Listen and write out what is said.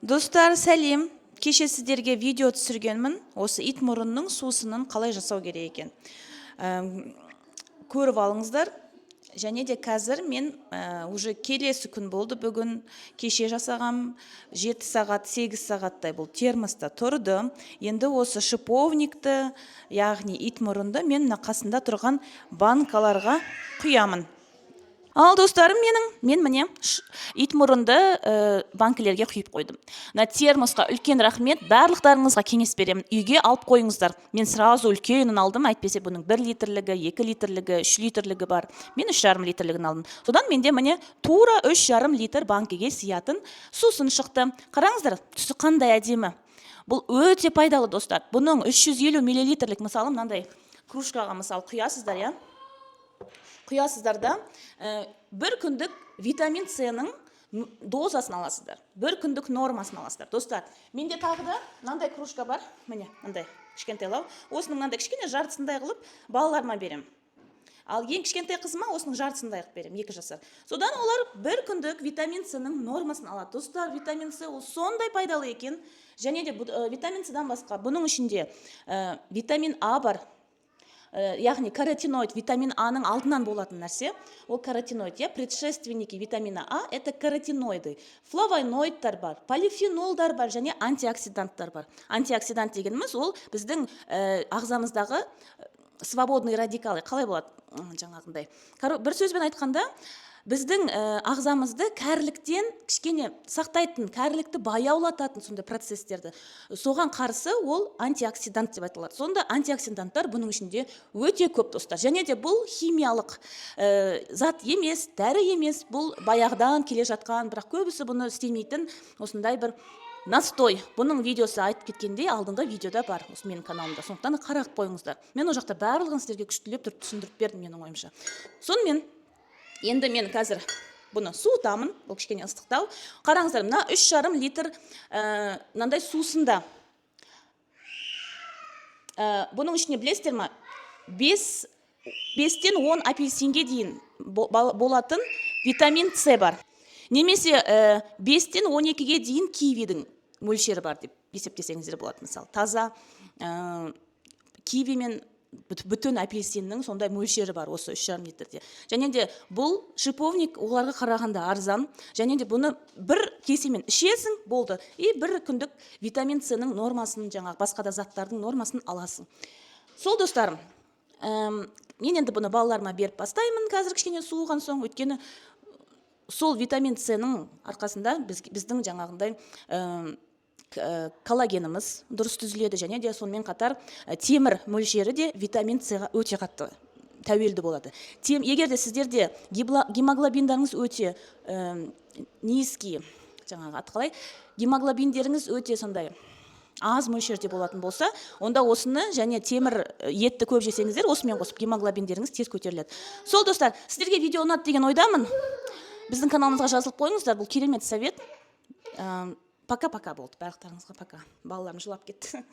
Достар, сәлем! Кеше сіздерге видео түсіргенмін, осы ит мұрынның сусынын қалай жасау керек екен. Көріп алыңыздар. Және де қазір мен уже келесі күн болды бүгін, кеше жасағам, 7 сағат, 8 сағаттай бұл термоста тұрды. Енді осы шиповникті, яғни ит мұрынды, мен мына қасында тұрған банкаларға құямын. Ал, достарым менің, мен міне ит мұрынды банкілерге құйып қойдым. Мына термосқа үлкен рахмет, барлықтарыңызға кеңес беремін. Үйге алып қойыңыздар. Мен сразу үлкенін алдым, әйтпесе бұның 1 литрлігі, 2 литрлігі, 3 литрлігі бар. Мен 3,5 литрлігін алдым. Содан менде, міне, тура 3,5 литр банкіге сиятын сусын шықты. Қараңыздар, түсі қандай әдемі. Бұл өте пайдалы, достар. Бұның 350 миллилитрлік, мысалы, мынандай кружкаға, мысалы, құясыздар, иә? Құясыздар да, бір күндік витамин С-ның дозасын аласыздар, бір күндік нормасын аласыздар. Достар, менде тағы да мынандай кружка бар, міне, мынандай кішкентайлау. Осының мынандай кішкене жартысындай қылып балаларыма беремін. Ал ең кішкентай қызыма осының жартысындай қылып беремін, 2 жасар. Содан олар бір күндік витамин С-ның нормасын алады. Достар, витамин С ол сондай пайдалы екен. Және де витамин С-дан басқа бұның ішінде витамин А бар. Яғни каротиноид, витамин А-ның алдынан болатын нәрсе ол каротиноид, иә. Предшественники витамина А — это каротиноиды. Флавоноидтар бар, полифенолдар бар және антиоксиданттар бар. Антиоксидант дегеніміз ол біздің ағзамыздағы свободный радикалы, қалай болады, жаңағындай, бір сөзбен айтқанда, біздің ағзамызды кәріліктен кішкене сақтайтын, кәрілікті баяулататын сондай процесстерді, соған қарсы ол антиоксидант деп айтылады. Сонда антиоксиданттар бұның ішінде өте көп, достар. Және де бұл химиялық зат емес, дәрі емес, бұл баяғыдан келе жатқан, бірақ көбісі бұны істемейтін осындай бір настой. Бұның видеосы, айтып кеткендей, алдыңғы видеода бар осы менің каналымда, сондықтан қарап қойыңыздар. Мен ол жақта барлығын сіздерге күштілеп тұрып түсіндіріп бердім, менің ойымша. Сонымен, енді мен қазір бұны суытамын, бұл кішкене ыстықтау. Қараңыздар, мына 3,5 литр мынандай сусында, бұның ішіне, білесіздер ма, 5-тен 10 апельсинге дейін болатын витамин С бар немесе 5-тен 12-ге дейін кивидің мөлшері бар деп есептесеңіздер болады. Мысалы, таза киви мен бүтін апельсиннің сондай мөлшері бар осы 3,5 литрде. Және де бұл шиповник оларға қарағанда арзан. Және де бұны бір кесемен ішесің, болды, и бір күндік витамин С-ның нормасын, жаңағы басқа да заттардың нормасын аласың. Сол, достарым, мен енді бұны балаларыма беріп бастаймын қазір, кішкене суыған соң. Өйткені сол витамин С-ның арқасында біздің жаңағындай коллагеніміз дұрыс түзіледі. Және де сонымен қатар темір мөлшері де витамин С-ға өте қатты тәуелді болады. Егер де сіздерде гемоглобиндарыңыз өте низкий, жаңағы аты қалай, гемоглобиндеріңіз өте сондай аз мөлшерде болатын болса, онда осыны және темір, етті көп жесеңіздер, осымен қосып гемоглобиндеріңіз тез көтеріледі. Сол, достар, сіздерге видео ұнады деген ойдамын. Біздің каналымызға жазылып қойыңыздар, бұл керемет совет. Пока, пока болды барлықтарыңызға, пока. Балаларым жылап кетті.